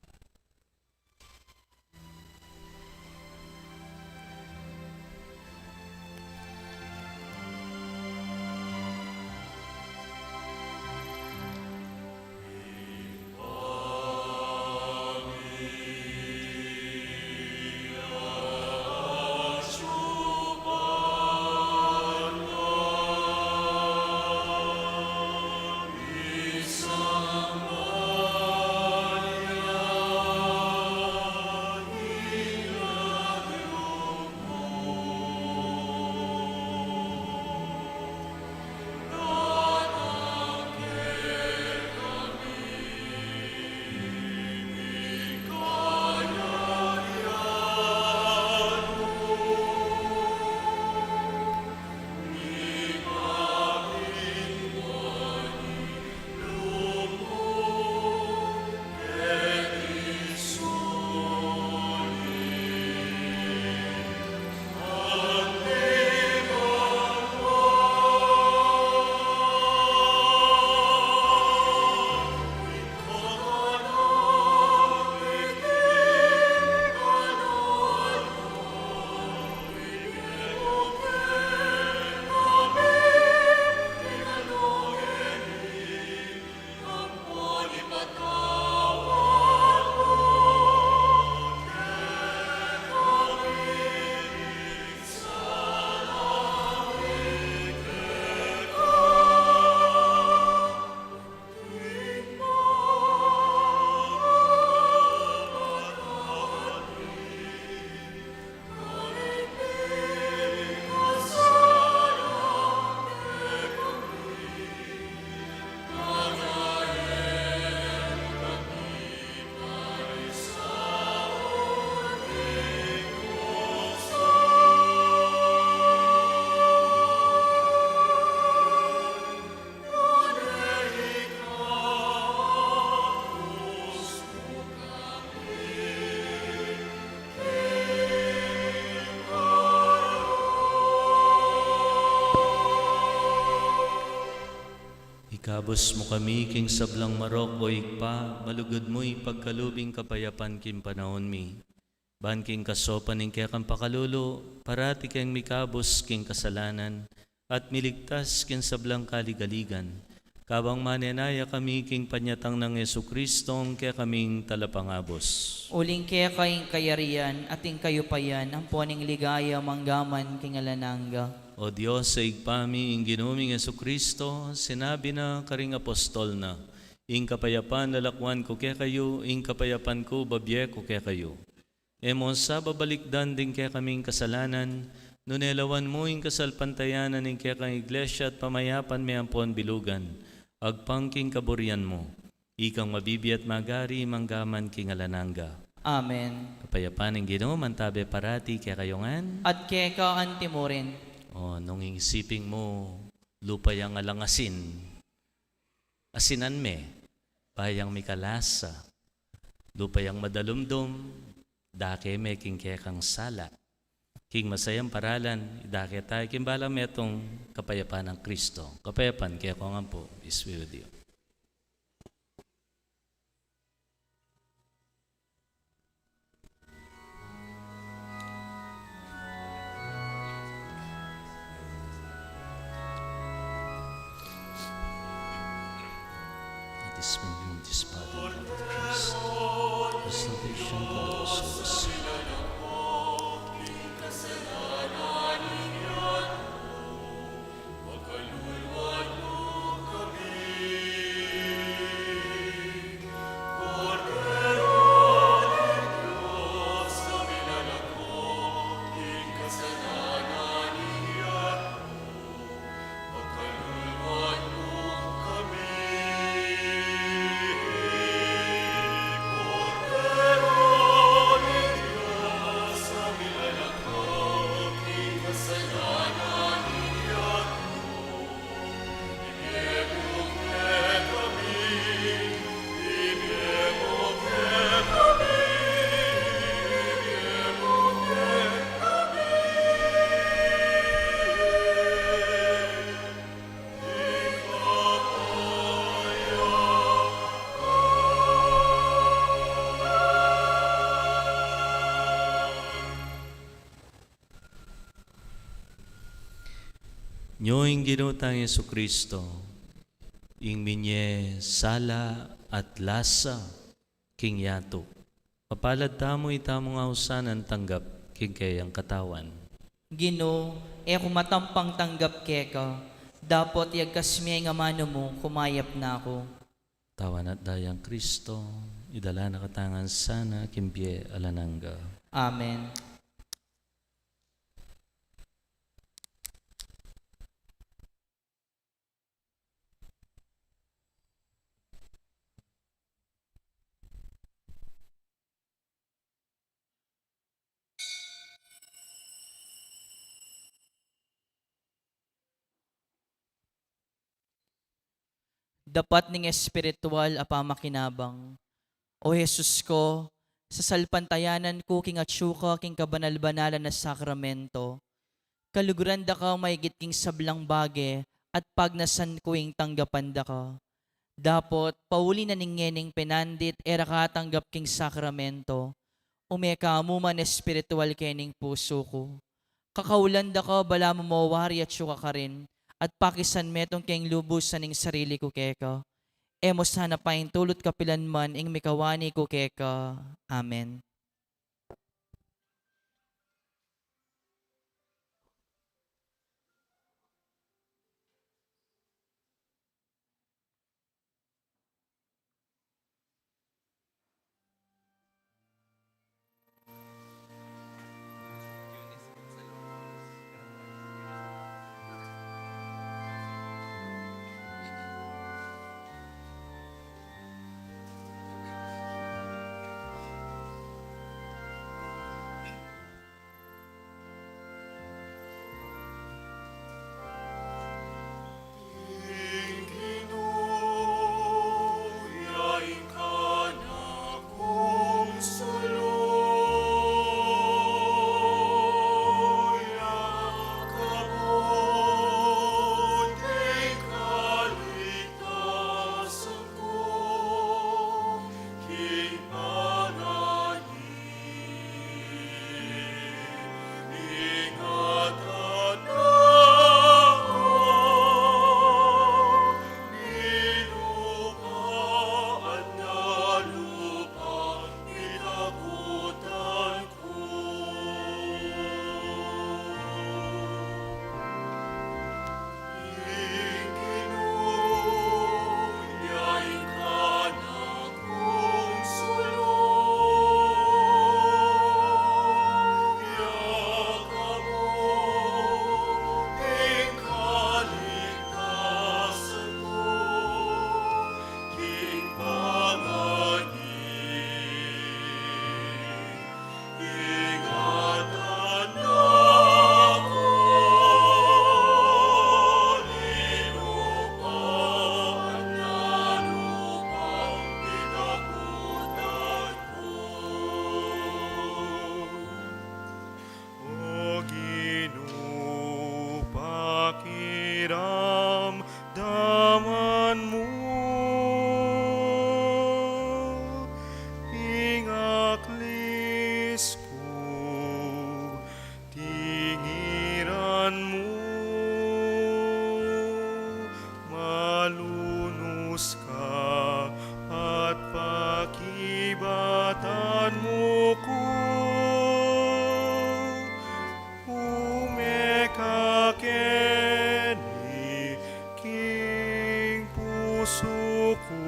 Kabus mu kami king sablang marok, o Ibpa, malugud mu ipagkalub ing kapayapan king panaun mi. Ban king kasaupan ning kekang pakalulu, parati keng mikabus king kasalanan, at miligtas king sablang kaligaligan. Kabang manenaya kami king panyatang nang Jesucristo, ing kekaming talapangabus. Uling keka ing kayarian, at ing kayupayan, ampon ing ligaya, mangga man king alang angga. O Dios, a Ibpa mi, ing Ginu ming Jesucristo, sinabi na karing apostol na, "Ing kapayapan lalakwan ku kekayu, ing kapayapan ku babie ku kekayu." E mu sa babalikdan ding kekaming kasalanan, nune lawan mu ing kasalpantayanan ning kekang Iglesia at pamayapan me ampon bilugan, agpang king kaburian mu. Ikang mabibie at magari, mangga man king alang angga. Amen. Kapayapan ning Ginu mantabe parati kekayu ngan. At keka antimurin. O, nung ing isiping mu, lupa yang alang asin, asinan me, ba yang mikalasa, lupa yang madalumdum, dake me king kekang sala. King masayang paralan, idake tayu king balang metung kapayapan nang Kristo. Kapayapan kekongan pu, is with you. It is my duty as Father of Christ, the salvation of the souls. Nyo ing Ginu tang Jesucristo, ing minye sala at lasa king yatu. Mapalad tamu, itamu ngan sana tanggap king keyang katawan. Ginu, e ku matampang tanggap keka, dapot iyagkas me ing amanu mu, kumayap na ku. Katawan at dayang Kristo, idala na katamu ngan sana king bie alang angga. Amen. Dapat ning espiritual a pamakinabang. O Jesus ku, sasalpantayanan ku king atsu ka king kabanal-banalan a sakramento. Kaluguran da ka maigit king sablang bage, at pagnasan ku ing tanggapan da ka. Dapot, pauli na ning ngening penandit e ra ka atanggap king sakramento, ume ka mu man espiritual kening pusu ku. Kakaulan da ka, balamu mawari atsu ka karin, at pakisan metung keng lubusan ing sarili ku keka. E mu sana paintulut kapilan man ing mikawani ku keka. Amen. O Ginu, pakiramdaman mu ing aklis ku, tingiran mu, malunus ka at pakibatan mu ku. Ume ka keni king pusu ku.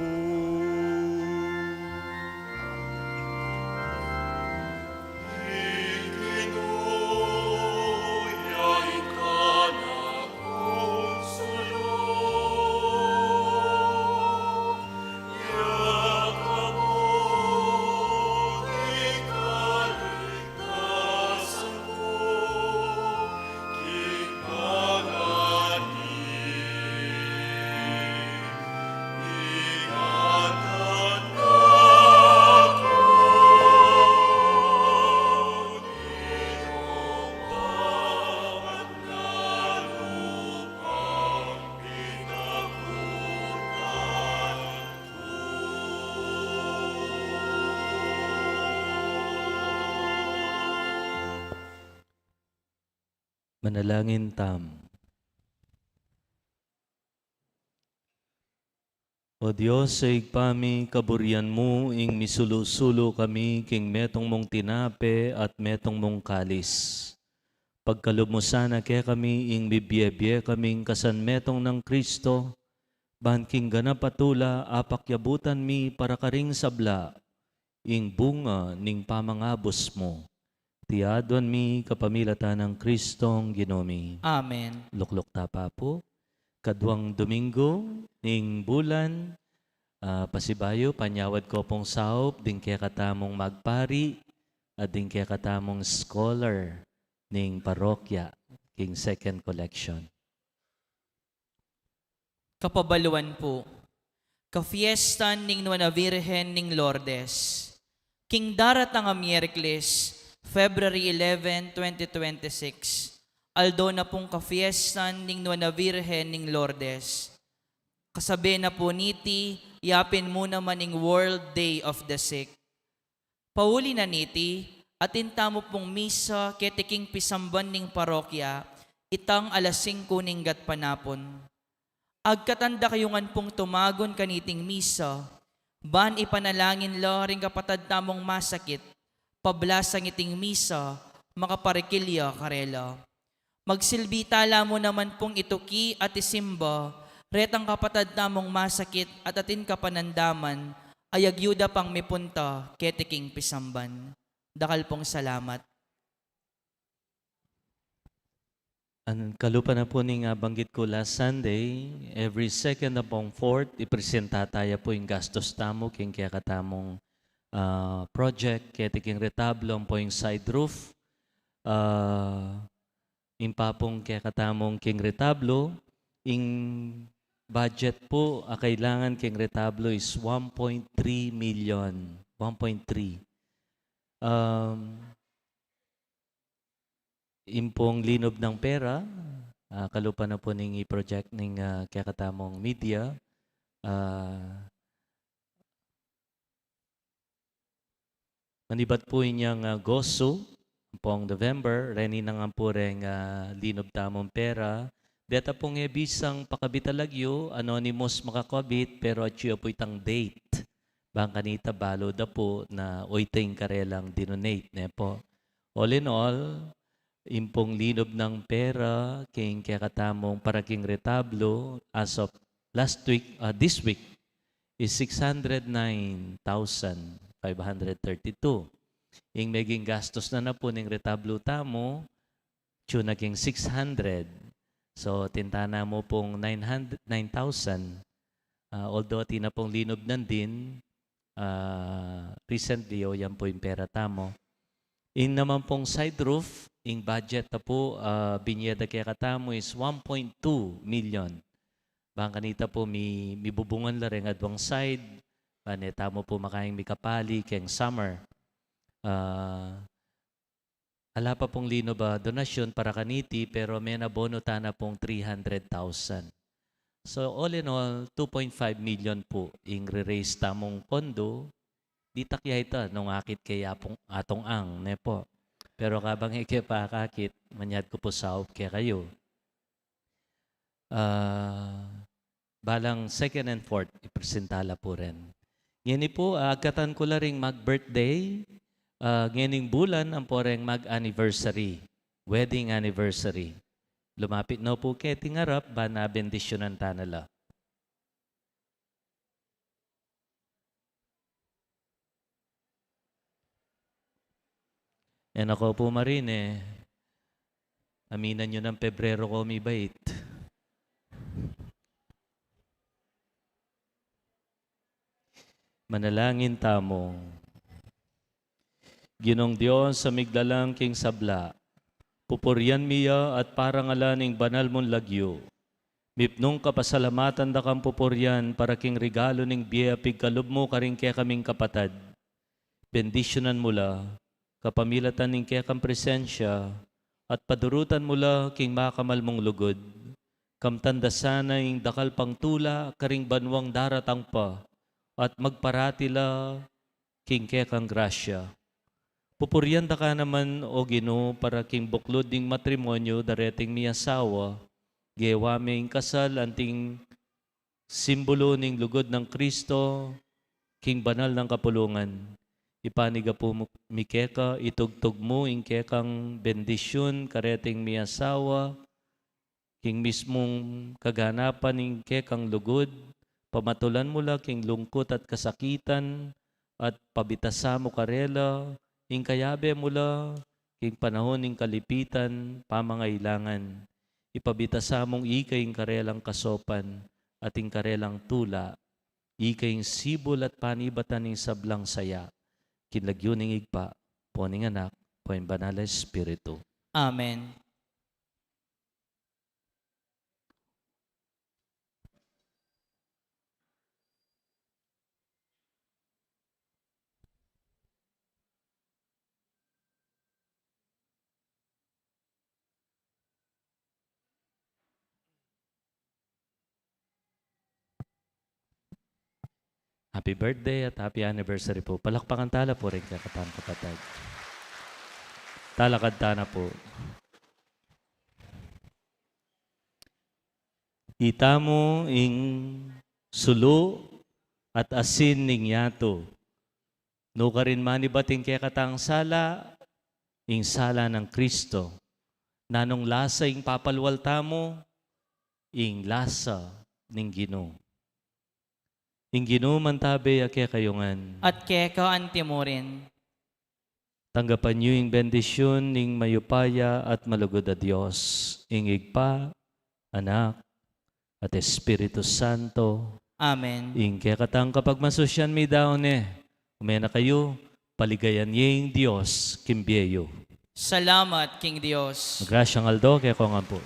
Manalangin tamu. O Dios, o Ibpa mi, kaburian mu ing misulu-sulu kami king metung mung tinape at metung mung kalis. Pagkalub mu sana kekami ing bibie-bie kaming kasanmetung nang Kristo, ban king ganap a tula apakyabutan mi para karing sabla ing bunga ning pamangabus mu. Iti aduan mi kapamilatan nang Kristong Ginu mi. Amen. Lukluk ta pa pu. Kaduang Domingo ning bulan, ah, pasibayu, panyawad ku pung saup ding kekatamung magpari at ding kekatamung scholar ning parokya king second collection. Kapabaluan pu, kafiestan ning Nuan a Virgen ning Lourdes. King daratang a Miyerkules, February eleven, twenty twenty-six, aldo na pung kafiestan ning Nuan a Virgen ning Lourdes. Kasabe na pu niti, yapin mu naman ing World Day of the Sick. Pauli na niti, atin tamu pung misa keti king pisamban ning parokya, itang alas singku ning gatpanapun. Agkatan da kayu ngan pung tumagun kaniting misa, ban ipanalangin la ring kapatad tamung masakit, pablasang iting misa, makaparikil ya karela. Magsilbi tala mu naman pung ituki at isimba retang kapatad tamung masakit at atin kapanandaman, a agyu da pang mipunta keti king pisamban. Dakal pung salamat. An kalupa na pu ning, ah, banggit ku last Sunday, every second ampong fourth, ipresenta taya pu ing gastus tamu king kekatamung, ah, project, keti king retablo ampo ing side roof. Ah, Ing papung kekatamung king retablo, ing budget pu a kailangan king retablo is one point three million. One point three. Um, ing pung linub nang pera, ah, kalupa na pu ning i-project ning, ah, kekatamung media, ah, Manibat pu inyang, ah, gosu, pung November, reni na ngan pu reng, ah, linub tamung pera. Deta pung e bisang pakabit a lagyu, anonymous makakabit, pero atyu ya pu itang date. Bang kanita balu da pu na oyta ing karelang dinonate, ne pu. All in all, ing pung linub nang pera king kekatamung para king retablo as of last week, ah, this week, is six hundred nine thousand five hundred thirty-two. Ing meging gastus na na pu ning retablo tamu, atyu na king six hundred. So, atin tana mu pung nine hundred, nine thousand. Ah, although atin na pung linub nandin, ah, recently, o yan pu ing pera tamu. Ing naman pung side roof, ing budget na pu, ah, binie da kekatamu is one point two million. Bang kanita pu mi-, mibubungan la reng adwang side, bang e tamu pu makaing mikapali keng summer. Ah, ala pa pung linub a donasyun para kaniti, pero menabono tana pung three hundred thousand. So, all in all, two point five million pu ing re-raise tamung pondo. Ditak ya ita nung akit ke Apung, Atung Ang, ne pu. Pero kabang e ke pa akakit, manyad ku pu saup kekayu. Ah, balang second and fourth, ipresenta la pu ren. Ngeni pu, ah, agkatan ku la ring mag-birthday, ah, ngening bulan ampo reng mag-anniversary, wedding anniversary. Lumapit no pu keti ngarap, ban bendisyunan tana la. E na ko pu marine, aminan yu nang Pebrero ko mibait. Manalangin tamu. Ginung Dios a miglalang king sabla, pupurian mi ya at parangalan ing banal mung lagyu. Mipnung kapasalamatan da kang pupurian para king regalu ning bie a pigkalub mu karing kekaming kapatad. Bendisyunan mu la, kapamilatan ning kekang presensya, at padurutan mu la king makamal mung lugud. Kamtan da sana ing dakal pang tula karing banuang daratang pa, at magparati la king kekang grasya. Pupurian da ka naman, O Ginu, para king buklud ning matrimonyu da reting miasawa, gewa me ing kasal anting simbulu ning lugud nang Kristo king banal nang kapulungan. Ipanigapu mi keka, itugtug mu ing kekang bendisyun kareting miasawa, king mismung kaganapan ning kekang lugud, pamatulan mu la king lungkut at kasakitan, at pabitasa mu karela ing kayabe mu la king panahun ning kalipitan, pamangailangan. Ipabitasa mung ika ing karelang kasopan at ing karelang tula, ika ing sibul at panibatan ning sablang saya. King lagyu ning Ibpa, ampo ning Anak, ampo ning Banal a Espiritu. Amen. Happy birthday at happy anniversary pu. Palakpakan tala pu ring kekatang kapatad. Talakad tana pu. Itamu ing sulu at asin ning yatu. Nukarin manibat ing kekatang sala, ing sala nang Kristo. Nanung lasa ing papalwal tamu, ing lasa ning Ginu. Ing Ginu mantabe ya kekayu ngan. At keka antimurin. Tanggapan yu ing bendisyun ning mayupaya at malugud a Dios, ing Ibpa, Anak, at Espiritu Santo. Amen. Ing kekatang kapagmasusyan midaun ne, ume na kayu, paligayan ye ing Dios king bie yu. Salamat king Dios. Magrasyang aldo kekongan pu.